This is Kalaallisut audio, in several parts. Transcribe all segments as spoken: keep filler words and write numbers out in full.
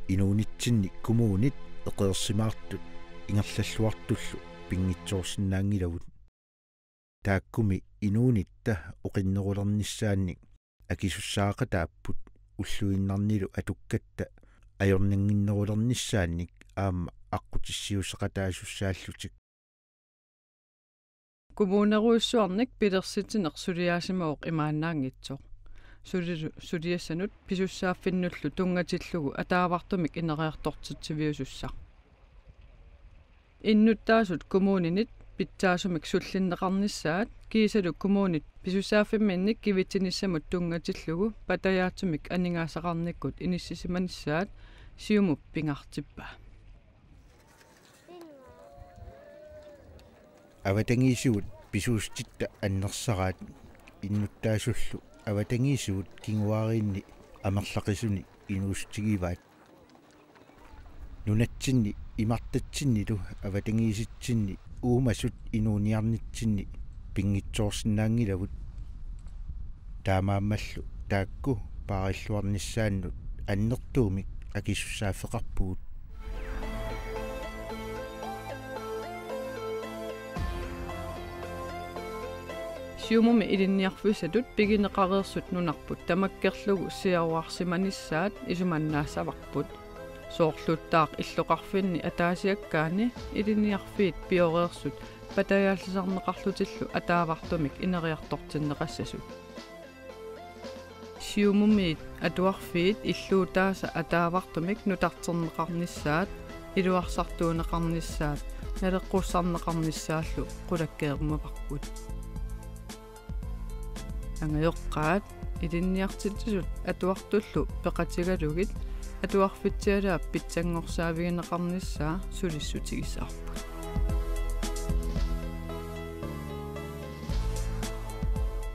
Inuunitsinni kommunit eqeersimaartut ingerlalluartullu pinngitsoorsinnaanngilavut. Taakkumi inuunitta oqinnerulernissaannik akisussaaqataapput, ulluinnarnilu atukkatta ajornannginnerulernissaannik aamma aqqutissiuusseqataasussaallutik. Kommunerujussuarnik pilersitsineq suliaasimavoq imaannaanngitsoq. Sulilu-, suliassanut pisussaaffinnullu tunngatillugu ataavartumik ineriartortitsiviusussaq. Innuttaasut kommuninit pitsaasumik sullinneqarnissaat kiisalu kommunit pisussaaffimminnik kivitsinissamut tunngatillugu patajaatsumik aningaasaqarnikkut inissisimanissaat Siumup pingaartippaa. Avatangiisivut pisuussutitta annersaraat, innuttaasullu avatangiisivut kinguaariinni amerlaqisuni inuussutigivaat. Nunatsinni imartatsinnilu avatangiisitsinni uumasut inuuniarnitsinni pinngitsoorsinnaanngilavut. Taamaammallu taakku paarilluarnissaannut annertuumik akisussaaffeqarpugut. Siumumi ilinniarfissatut pigineqareersut nunarput tamakkerlugu siaruarsimanissaat isumannaassavarput. Soorluttaaq illoqarfinni ataasiakkaani ilinniarfiit pioreersut patajaallisarneqarlutillu ataavartumik ineriartortinneqassasut. Siumumiit atuarfiit illuutaasa ataavartumik nutarterneqarnissaat, iluarsartuunneqarnissaat, naleqqussarneqarnissaallu qulakkeerumavarput. Angajoqqaat ilinniartitsisut atuartullu peqatigalugit atuarfitsialaap pitsanngorsaavigineqarnissaa sulissutigissavarput.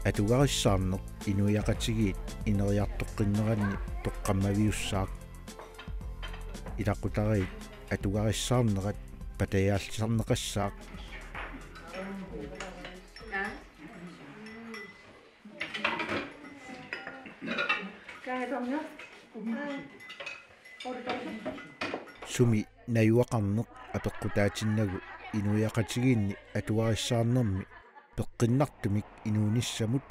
Atugarissaarneq inuiaqatigiit ineriartoqqinneranni toqqammaviussaaq. Ilaqutariit atugarissaarnerat patajaallisarneqassaaq. Sumi najugaqarneq apeqqutaatinnagu inuiaqatigiinni atugarissaarnermi peqqinnartumik inuunissamut,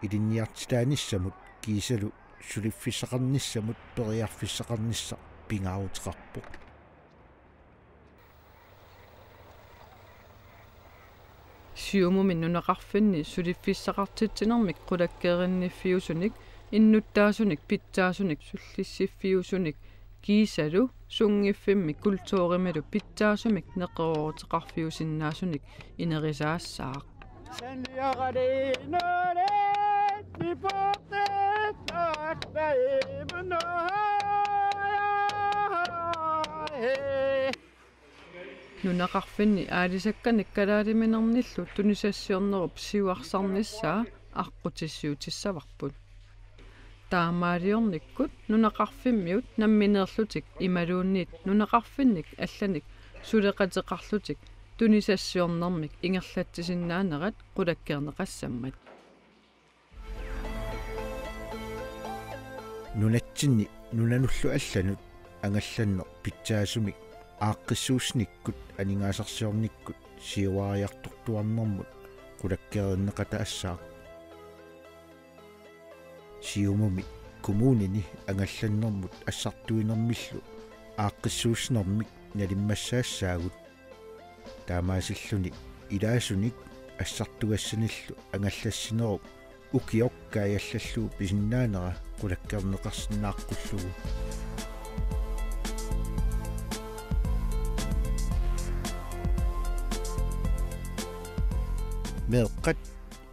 ilinniartitaanissamut kiisalu suliffissaqarnissamut periarfissaqarnissaq pingaaruteqarpoq. Siumumi nunaqarfinni suliffissaqartitsinermik qulakkeerinniffiusunik, innuttaasunik pitsaasunik sullissiffiusunik kiisalu sunngiffimmi kulturimilu pitsaasumik neqerooruteqarfiusinnaasunik inerisaassaaq. Nunaqarfinni aalisakkanik kalaaliminermillu tunisassiornerup siuarsarnissaa aqqutissiuutissavarput. Taamaaliornikkut nunaqarfimmiut nammineerlutik imaluunniit nunaqarfinnik allanik suleqateqarlutik tunisassiornermik ingerlatsisinnaanerat qulakkeerneqassammat. Nunatsinni nunanullu allanut angallanneq pitsaasumik aaqqissuussinikkut aningaasarsiornikkut siuariartortuarnermut qulakkeerinneqataassaaq. Siumumi kommunini angallannermut assartuinermillu aaqqissuussinermik nalimmassaassaagut. Taamaasilluni ilaasunik assartugassanillu angallassinerup ukioq kaajallallugu pisinnaanera qulakkeerneqarsinnaaqqullugu. Meeqqat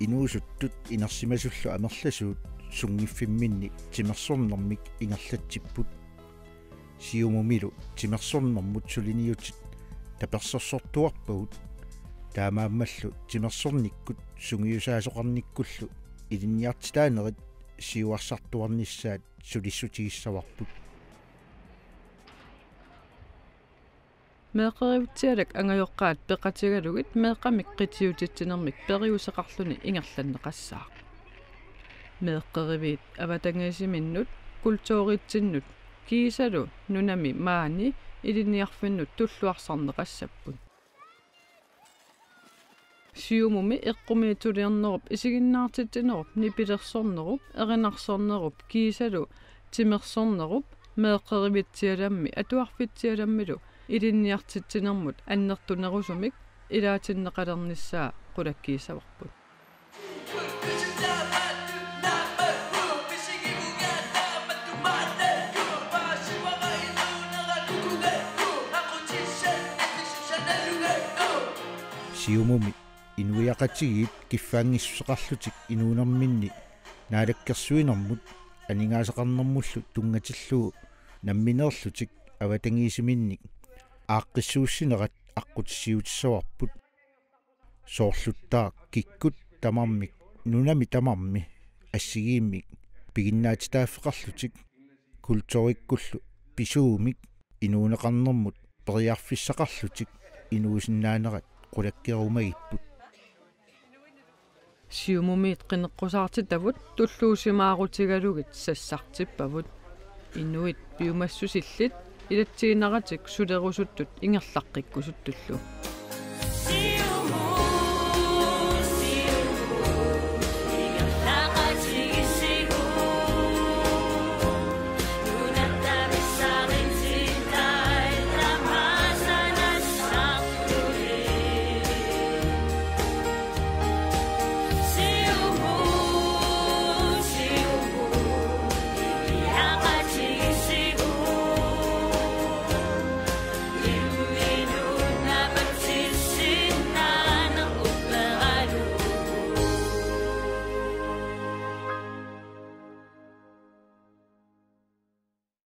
inuusuttut inersimasullu amerlasuut sunngiffimminni timersornermik ingerlatsipput. Siumumilu timersornermut suliniutit tapersersortuarpagut, taamaammallu timersornikkut sungiusaasoqarnikkullu ilinniartitaanerit siuarsartuarnissaat sulissutigissavarput. Meeqqerivitsialak angajoqqaat peqatigalugit meeqqamik qitiutitsinermik periuseqarluni ingerlanneqassaaq. Meeqqeriviit avatangiisiminnut, kulturitsinnut, kiisalu nunami maani ilinniarfinnut tulluarsarneqassapput. Siumumi eqqumiitsuliornerup, isiginnaartitsinerup, nipilersornerup, erinarsornerup kiisalu timersornerup meeqqerivitsialammi atuarfitsialammilu ilinniartitsinermut annertunerusumik ilaatinneqalernissaa qulakkiissavarput. Siumumi inuiaqatigiit kiffaanngissuseqarlutik inuunerminni naalakkersuinermut aningaasaqarnermullu tunngatillugu nammineerlutik avatangiisiminnik aaqqissuussinerat aqqutissiuutissavarput. Soorluttaaq kikkut tamarmik nunami tamarmi assigiimmik piginnaatitaaffeqarlutik kulturikkullu pisuumik inuuneqarnermut periarfissaqarlutik inuusinnaanerat qulakkeerumagipput. Siumumiit qineqqusaartitavut tulluusimaarutigalugit sassartippavut. Inuit piumassusillit ilatsiinnaratik sulerusuttut ingerlaqqikkusuttullu.